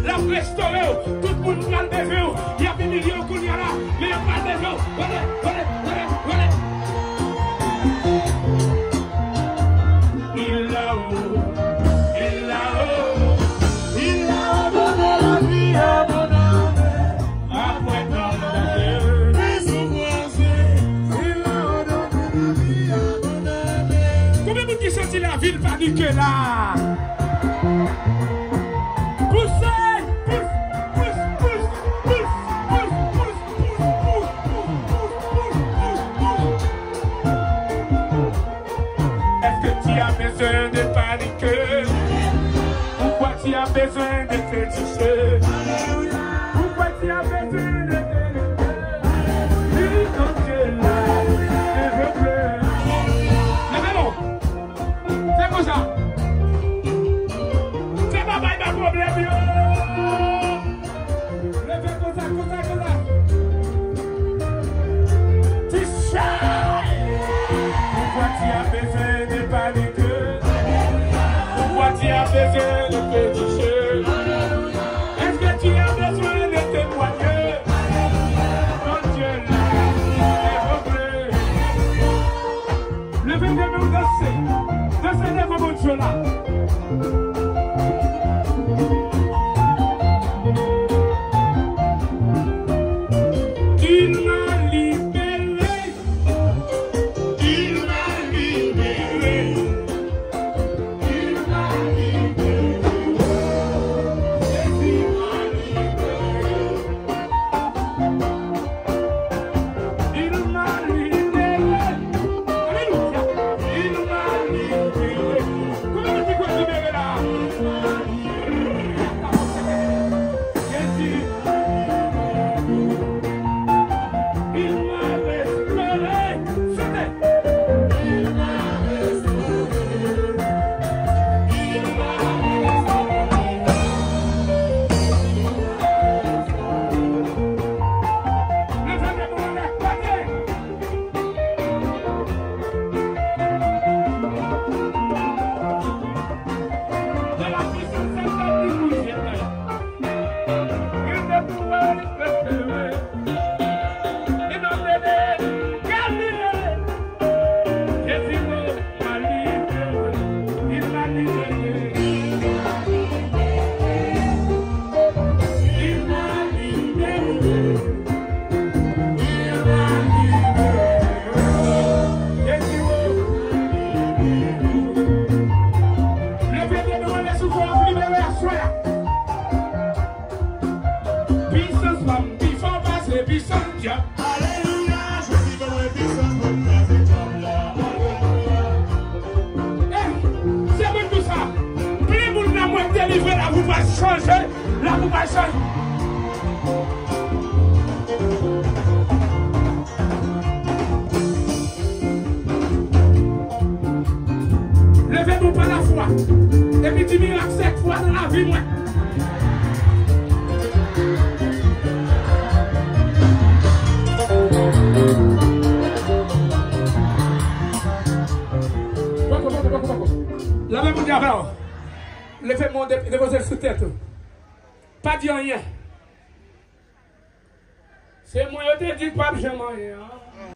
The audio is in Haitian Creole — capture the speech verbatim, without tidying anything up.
L ap restore w. Tout moun pral bezwen w. Y ap imilye w kounye a la. Men yo pral bezwen w. Rele, rele, rele, rele. Il là-haut, il là-haut, il a ordonné la vie à mon âme. Après tant d'années de souffrance, il a ordonné la vie à mon âme. Konbyen moun ki santi lavi l panike la? Pouse! Pous, pous, pous. Est-ce que tu as besoin de paniquer? Pourquoi tu as besoin de te toucher? Pourquoi tu as besoin de te lever? Dis ton Dieu là, s'il vous plaît. Leve non. Fè konsa. Fè pa bay ba pwoblèm yo. Leve konsa, konsa, konsa. Ti chay. Pourquoi tu as besoin de paniquer? Pourquoi tu as besoin de te toucher? Est-ce que tu as besoin de témoigner? Ton Dieu là, s'il vous plaît. Leve de men w, danse. Danse devan Bondye la. Il m'a libéré. Il m'a libéré. Il m'a libéré. Jésus m'a libéré. Il m'a libéré. Alléluia. Il m'a libéré. Konbyen moun ki kwè libere la? Jésus. Il m'a restauré. Chante. Il m'a restauré. Il m'a restauré. Leve de nou anlè sou kò a pou libere aswè a. Pisans pa m pi fò pase pisans dyab. Alelouya, Jezi ban mwen pisans pou m kraze dyab la. Alelouya. Eh, se mwen ki di sa. Plen moun nan mwen delivre, lavi w pral chanje. Lavi w pral chanje. Leve nou pa lafwa. Epi di mirak sèt fwa nan lavi mwen. Poko, poko, poko, poko. Leve moun avè w. Leve moun de-, depoze l sou tèt ou. Pa di anyen. Se mwen yo te di k p ap janm anyen an.